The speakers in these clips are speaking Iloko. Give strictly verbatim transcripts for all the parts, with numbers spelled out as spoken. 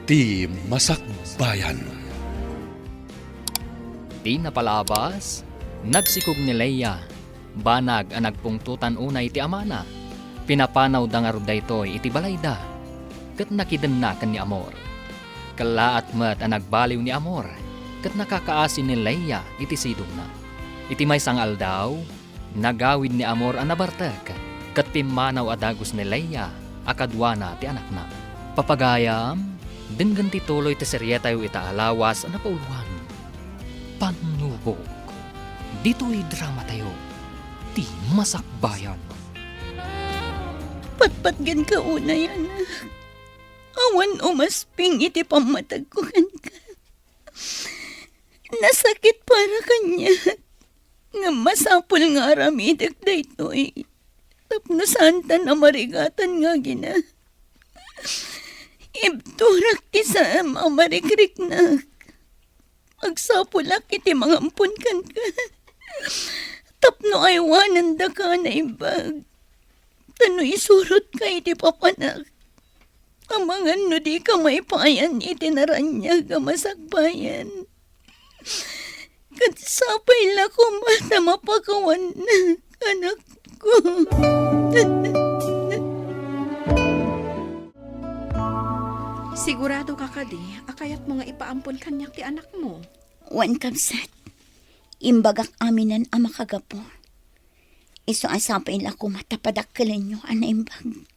Ti Masakbayan. Ti napalabas, nagsikog ni Leia, banag a nagpungtotan unay ti amana. Pinapanawda ngarud daytoy iti balayda, ket nakidenna ken ni Amor. Kellaat met a nagbaliw ni Amor, ket nakakaasi ni Leia iti sidongna. Iti maysa nga aldaw, nagawid ni Amor a nabartek, ket pimmanaw a dagus ni Leia a kaduana ti anakna. Papagayam, denggen ti tuloy ti serietayo ita a lawas a napauloan, Pannubok. Ditoy dramatayo, Ti Masakbayan. Patpatgenka unay, anak. Awan umasping iti pammatagko kenka. Nasakit para kaniak. Ngem masapul nga aramidek daytoy tapno saantan a marigatan nga agina. Ibturak ti saem a marikriknak. Agsapulak iti mangampon kenka tapno aywanendaka a naimbag. Ta no isurotka iti papanak, amangan no dika maipayan iti naraniag a masakbayan. Ket sapay la koma ta mapakawannak, anakko. Siguradoka kadi a kayatmo nga ipaampon kaniak ti anakmo? Wen, kabsat. Imbagak aminen a makagapu. Isu a sapay la koma ta padakkelenyo a naimbag.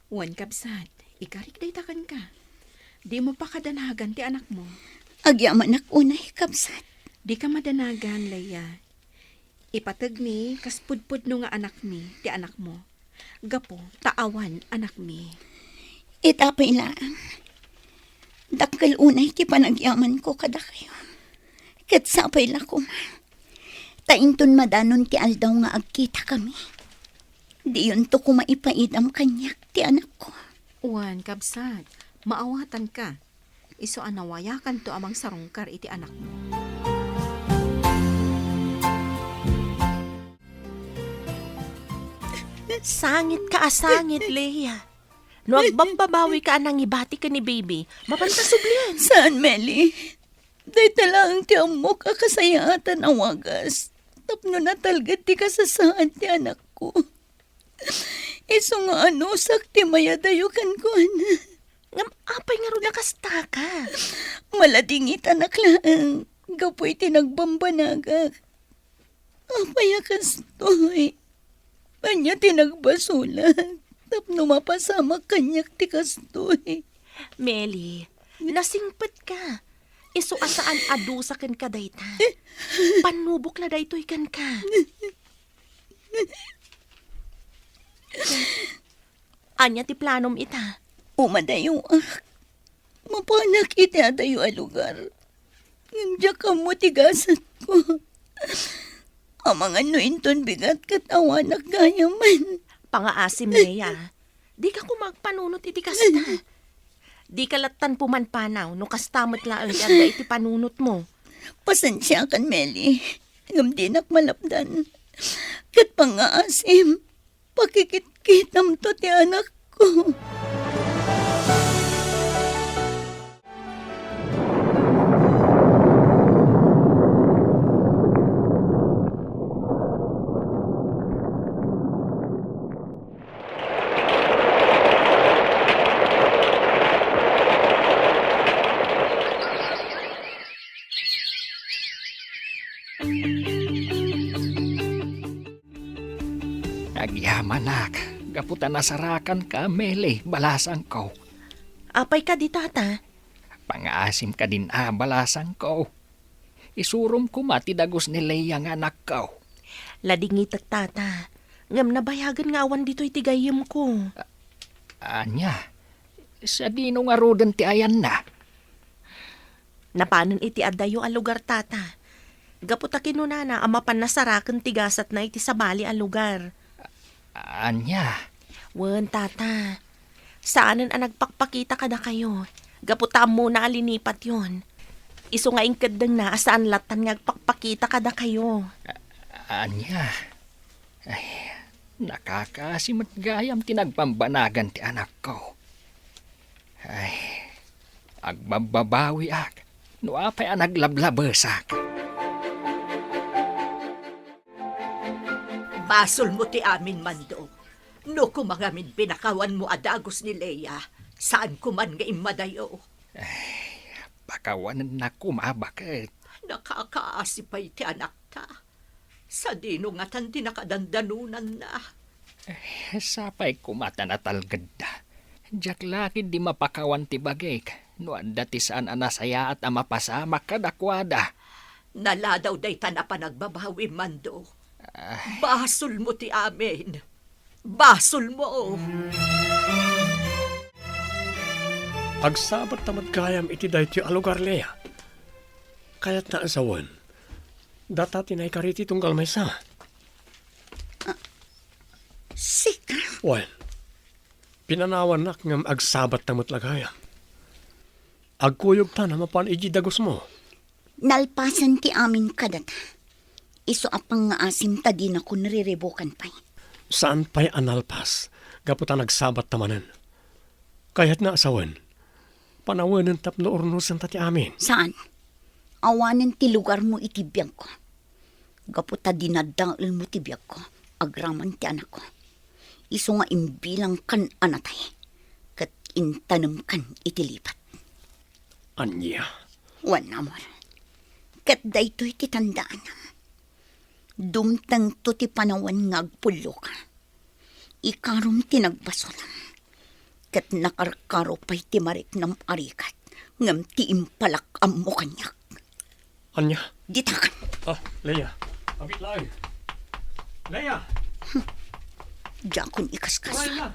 Wen, kabsat, ikarik dayta kenka. Dimo pakadanagan ti anakmo. Agyamanak unay, kabsat. Dika madanagan, Leia. Ipategmi kas pudpudno nga anakmi ti anakmo. Gapu ta awan anakmi. Ita pay laeng. Dakkel unay ti panagyamanko kadakayo. Ket sapay la koma. Ta inton madanon ti aldaw nga agkitakami, diyonto koma ipaidam kaniak ti anakko. Wen, kabsat, maawatanka. Isu a nawayakanto a mangsarungkar iti anakmo. Sangitka a sangit, Leia. No agbabbabawi ka a nangibati ken ni Baby, mapanta sublian. Saan, Meli. Dayta laeng ti ammok a kasayaatan a wagas tapno natalged ti kasasaad ti anakko. Isu nga anusak ti mayadayo kenkuana. Ngem apay ngarud a kastaka? Maladingitanak laeng gapu iti nagbambanagak. Apay a kastoy? Ania ti nagbasolak tapno mapasamak kaniak ti kastoy? Meli, nasingpetka. Isu a saan a dusa kenka dayta. Pannubok la daytoy kenka. Ania ti planom ita? Umadayoak. Mapanak iti adayo a lugar. Ngem diak ammo ti gasatko. Amangan no inton bigat ket awanak gayamen. Pangaasim, Leia. Dika koma agpanunot iti kasta. Dika lattan pumanpanaw no kasta met laeng ti adda iti panunotmo. Pasensiakan, Meli. Ngem dinak malapdan. Ket pangaasim, pakikitkitamto ti anakko. Agyamanak, gapu ta nasarakanka, Meli, balasangko. Apay kadi, Tata? Pangaasim kadin a, balasangko. Isurom koma ti dagus ni Leia nga anakko. Ladingitek, Tata. Ngem nabayagen nga awan ditoy ti gayyemko. A-, ania? Sadino ngaruden ti ayanna? Napanen iti adayo a lugar, Tata. Gapu ta kinunana a mapan nasaraken ti gasatna iti sabali a lugar. Ania? Wen, Tata. Saanen a nagpakpakita kadakayo. Gapu ta ammona a linipatyon. Isu nga inkeddengna a saan lattan nga agpakpakita kadakayo. A-, ania? Ay, nakakaasi met gayam ti nagbambanagan ti anakko. Ay, Agbabbabawiak no apay a naglablabesak. Basolmo ti amin, Mando. No koma ngamin pinakawanmo a dagus ni Lea, saanko man nga immadayo. Pakawanennak koma, baket. Nakakaasi pay ti anakta. Sadino ngatan ti nakadandanonanna? Eh, sapay koma ta natalgedda. Diak la ketdi mapakawan ti bagik no adda ti saan a nasayaat a mapasamak kadakuada. Naladaw daytan a panagbabawim, Mando. Ah. Basolmo ti amin. Basolmo. Agsabatta met gayam iti daytoy a lugar, Lea. Kayatna a sawen, data ti naikari ti tunggal maysa. Ah, sika? Wen, pinanawannak ngem agsabatta met la gayam. Agkuyogtan a mapan idiay dagusmo. Nalpasen ti amin kadata. Isu a pangngaasim ta dinakon riribukan pay. Saan pay a nalpas gapu ta nagsabatta manen. Kayatna a sawen, panawenen tapno urnosenta ti amin. Saan? Awanen ti lugarmo iti biagko. Gapu ta dinadaelmo ti biagko agraman ti anakko. Isu nga imbilangkan a natay, ket intanemkan iti lipat. Ania? Wen, amor. Ket daytoy ti tandaanam. Dumtengto ti panawen nga agpulloka. Ikarom ti nagbasolem. Ket nakarkaro pay ti mariknam a rigat, ngem ti impalak ammo kaniak. Ania? Ditakan. Ah, Lea. Abit laeng. Lea! Diakon ikaskasa. Uray na.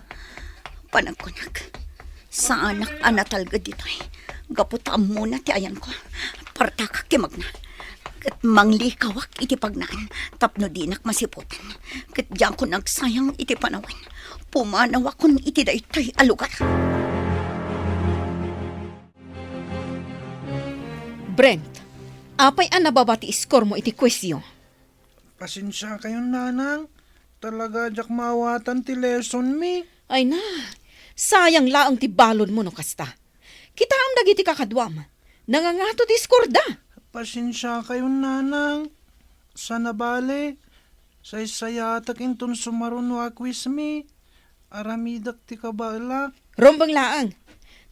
Panagkunak, saanak a natalged ditoy. Gapu ta ammona ti ayanko. Partakak ti magna. Ket manglikawak iti pagnaan tapno dinak masiputan. Ket diakon agsayang iti panawen. Pumanawakon iti daytoy a lugar. Brent, apay a nababa ti score mo iti quizyo? Pasensiakayon, nanang. Talaga diak maawatan ti lesson mi. Ay na, sayang laeng ti balon mo no kasta. Kitaem dagiti kakaduam. Nangangato ti score da. Pasensiakayon, nanang. Saan a bale, saysayaatak inton sumaruno a quiz mi. Aramidek ti kabaelak. Rumbeng laeng.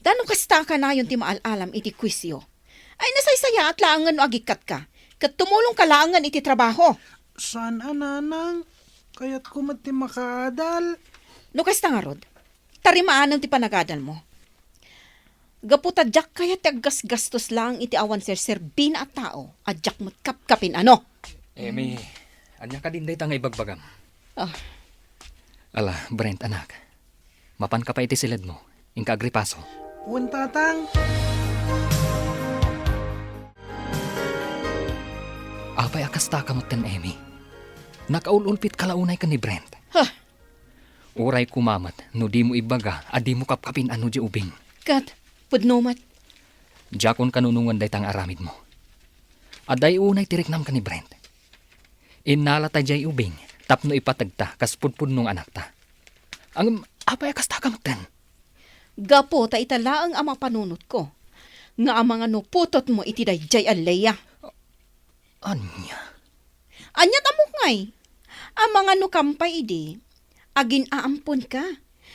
Ta no kasta a kanayon ti maal-alam iti quizyo, ay nasaysayaat laengen no agikkatka, ket tumulongka laengen iti trabaho. Saan a, nanang. Kayatko met ti makaadal. No kasta ngarud, tarimaanem ti panagadalmo. Gapu ta diak kayat ti aggasgastos laeng iti awan serserbina a tao a diak met kapkapin-ano. Emi, ania kadin dayta nga ibagbagam? Ah. Ala, Brent, anak. Mapanka pay iti siledmo. Inka agripaso. Wen, tatang. Apay a kastaka metten, Emi? Nakaul-ulpitka la unay ken ni Brent. Ha? Uray koma met no dimo ibaga a dimo kapkapin-ano diay ubing. Ket, pudno met. Diakon kanunongen dayta nga aramidmo. Adda unay ti riknam ken ni Brent. Innalata diay ubing tapno ipategta kas pudpudno nga anakta. Ngem, apay a kastaka metten? Gapu ta ita laeng a mapanunotko, nga amangan no putotmo iti daydiay a Lea. Ania? Ania ta mukngay? Amangan no kampay idi, agin-aamponka.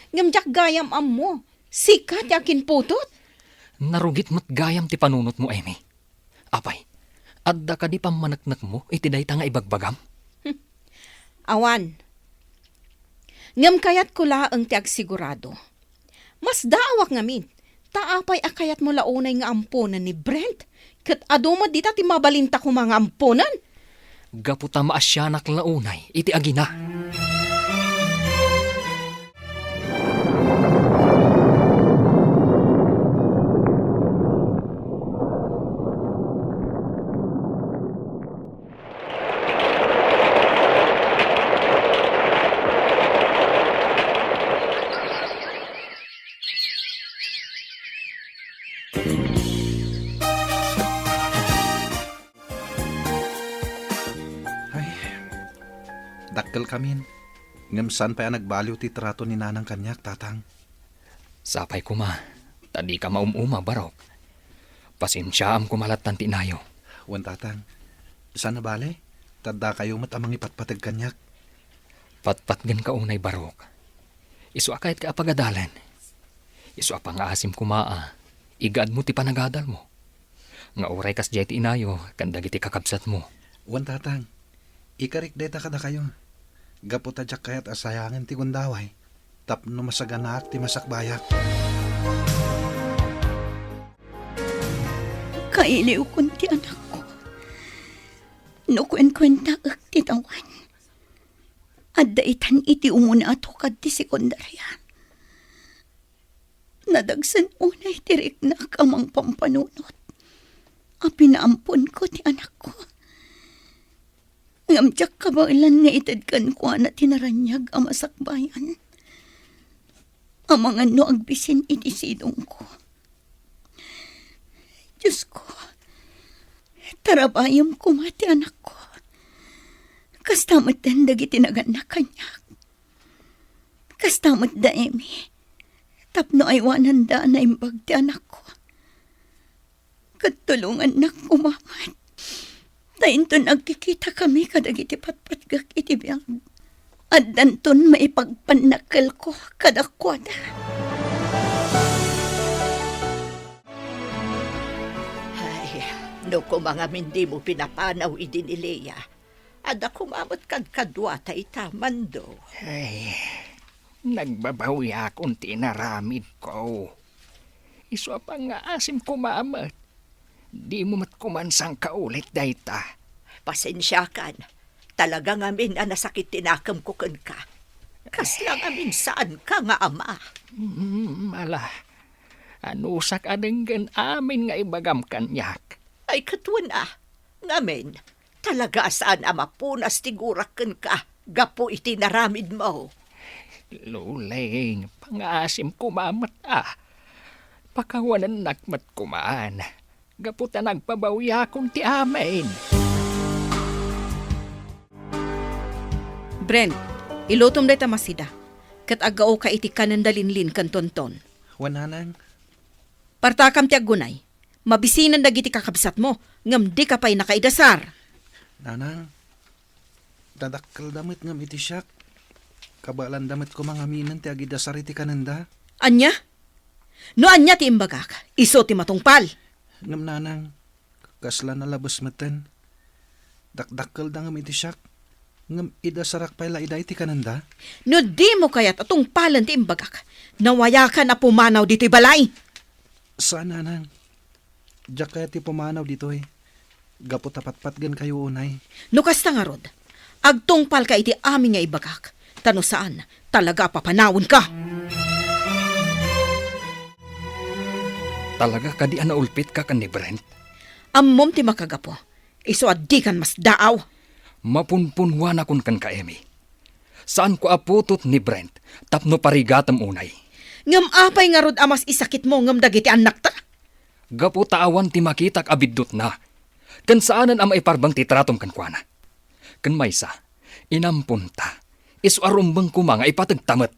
Ngem diak gayam ammo, sika ti akinputot. Narugit met gayam ti panunotmo, Emi. Apay, adda kadi pammaneknekmo iti dayta nga ibagbagam? Awan. Ngem kayatko laeng ti agsigurado. Masdaawak ngamin, ta apay a kayatmo la unay nga amponen ni Brent, ket adu met dita ti mabalinta koma nga amponen? Gapu ta maasianak la unay iti agina. Ay, dakkelkamin. Ngem saan pay a nagbaliw ti trato ni Nanang kaniak, Tatang. Sapay koma, ta dika maum-uma, Barok. Pasensiaam koma lattan ti inayo. Wen, Tatang. Saan a bale, ta addakayo met a mangipatpateg kaniak. Patpatgenka unay, Barok. Isu a kayatka a pagadalen. Isu a pangaasim koma a igaadmo ti panagadalmo. Nga uray kasdiay ti inayo ken dagiti kakabsatmo. Wen, Tatang. Ikarik dayta kadakayo. Gapu ta diak kayat a sayangen ti gundaway tapno masaganaak ti masakbayak. Kailiwkon ti anakko. No kuenkuentaek ti tawen, adda itan iti umuna a tukad ti sekundaria. Nadagsen unay ti riknak a mangpampanunot a pinaamponko ti anakko. Ngem diak kabaelan nga ited kenkuana ti naraniag a masakbayan. Amangan no agbisin iti sidongko. Diosko, tarabayem koma ti anakko. Kasta met dagiti nagannak kaniak. Kasta met da Emmy, tapno aywananda a naimbag ti anakko. Ket tulongannak koma met. Ta inton agkikitakami kadagiti patpatgek iti biag, addanton maipagpannakkelko kadakuada. Ay, no koma ngamin dimo pinapanaw idi ni Lea, adda koma met kadkaduata ita, Mando. Ay, nagbabawiakon ti inaramidko. Isu a pangngaasim koma met. Dimo met koman sangkaulit dayta. Pasensiakan. Talaga ngamin a nasakit ti nakemko kenka. Kasla ngamin saanka nga ama. Mm, ala. Anusak a denggen amin nga ibagam kaniak. Ay, ket wen a. Ngamin, talaga a saan a mapunas ti gurak kenka gapu iti naramidmo. Luleng, pangaasim koma met a. Pakawanennak met koman, gapu ta nagbabawiakon ti amin. Brent, ilutom dayta masida, ket aggaoka iti kanenda Linlin ken Tonton. Wen, Nanang. Partakam ti aggunay. Mabisinen dagiti kakabsatmo, ngem dika pay nakaidasar. Nanang, dadakkelda met ngem iti siak, kabaelanda met koma ngaminen ti agidasar iti kanenda. Ania? No ania ti imbagak, isu ti matungpal. Ngem, Nanang, kasla nalabes meten. Dakdakkelda ngem iti siak, ngem idasarak pay la ida iti kanenda. No dimo kayat a tungpalen ti imbagak, nawayakan a pumanaw ditoy balay. Saan, Nanang. Diak kayat ti pumanaw ditoy, gapu ta patpatgenkayo unay. No kasta ngarud, agtungpalka iti amin nga ibagak, ta no saan, talaga a papanawenka. Talaga kadi a naulpitka ken ni Brent? Ammom ti makagapu. Isu a dikan masdaaw. Mapunpunwanakon kenka, Emmy. Saanko a putot ni Brent tapno parigatem unay. Ngem apay ngarud a mas isakitmo ngem dagiti annakta? Gapu ta awan ti makitak a biddutna, ken saanen a maiparbeng ti tratom kenkuana. Ken maysa, inamponta, isu a rumbeng koma nga ipategta met.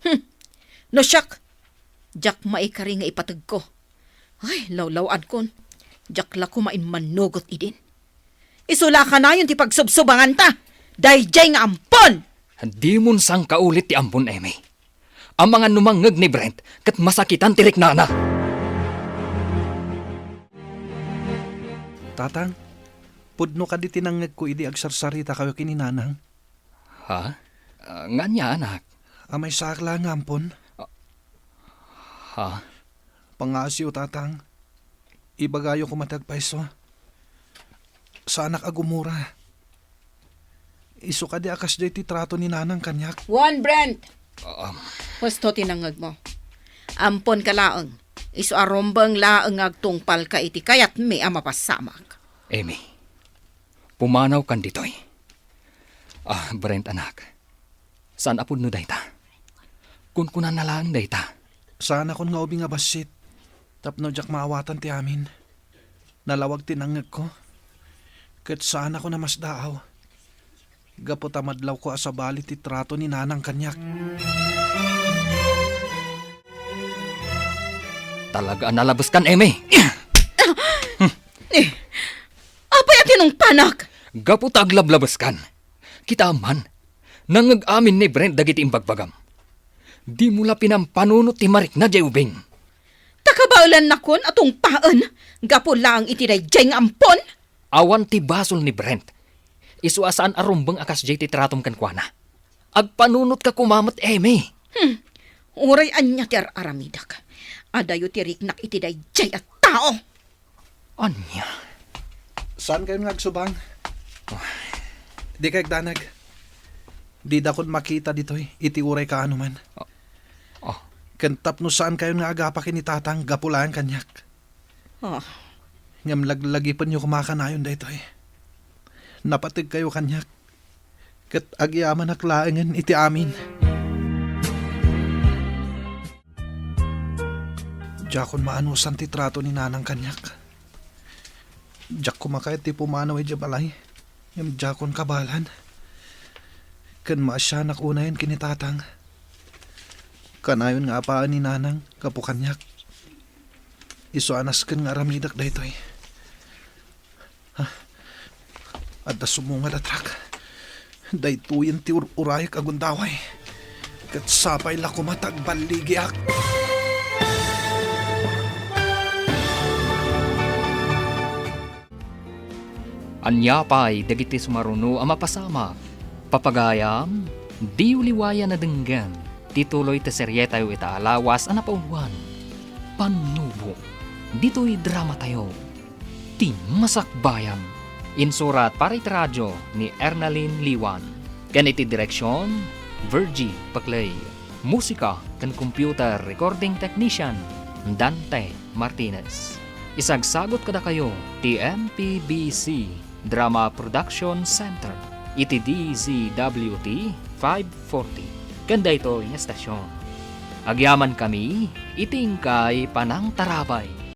Hm. No siak, diak maikari nga ipategko. Ay, lawlaw-adkon. Diak la koma immannugot idin. Isu la a kanayon ti pagsubsubanganta. Daydiay nga ampon! Dimon sangkaulit ti ampon, Emmy. Amangan no mangngeg ni Brent ket masakitan ti riknana. Tatang, pudno kadi ti nangngegko idi agsarsaritakayo ken ni Nanang? Ha? Ah, nga ania, anak? A maysaak laeng nga ampon. Ah, ha? Pangaasiyo, Tatang. Ibagayo koma ti agpayso. Saanak a gumura. Isu kadi a kasdiay ti trato ni Nanang kaniak? Wen, Brent! Um. Husto ti nangngegmo. Amponka laeng. Isu a rumbeng laeng nga agtungpalka iti kayatmi a mapasamak. Emmy, pumanawkan ditoy. Ah, Brent, anak. Saan a pudno dayta. Kunkunana laeng dayta. Saanakon nga ubing a bassit tapno diak maawatan ti amin. Nalawag ti nangngegko, ket saanakon a masdaaw. Gapu ta madlawko a sabali ti trato ni Nanang kaniak. Talaga a nalabeskan, Emmy! Eh, apay a tinungpanak? Gapu ta aglablabeskan. Kitaem man, nangngeg amin ni Brent dagiti imbagbagam. Dimo la pinampanunot ti marikna diay ubing. Ta kabaelannakon a tungpaen gapu laeng iti daydiay nga ampon? Awan ti basol ni Brent. Isu a saan a rumbeng a kasdiay ti tratom kenkuana. Agpanunotka koma met, Amy. Hmm. Uray ania ti ar-aramidek, adayo ti riknak iti daydiay a tao. Ania? Saankayon nga agsubang? Dika agdanag. Didakon makita ditoy iti uray kaano man. Ah. Ah. Ken tapno saankayon nga agapa ken ni Tatang gapu laeng kaniak. Ah. Ngem laglagipenyo koma kanayon daytoy. Napategkayo kaniak, ket agyamanak laengen iti amin. Diakon maanusan ti trato ni Nanang kaniak. Diak koma kayat ti pumanaw idiay balay, ngem diakon kabaelan. Ken maasianak unayen ken ni Tatang. Kanayon nga apaen ni Nanang gapu kaniak. Isu a nasken nga aramidek daytoy. Ah, adda sumungad a truck. Daytoyen ti ur-urayek a gundaway. Ket sapay la koma ta agballigiak. Ania pay dagiti sumaruno a mapasamak? Papagayam, diyo liwayan a denggen ti tuloy ti serietayo ita a lawas a napauluan, Pannubo. Ditoy dramatayo, Ti Masakbayan. Insurat para iti radio ni Ernalyn Liwan. Ken iti direksion, Virgie Paclay. Musika ken computer recording technician, Dante Martinez. Isagsagut kadakayo ti M P B C Drama Production Center iti D Z W T five forty ken daytoy nga estasion. Agyamankami iti inkay panangtarabay.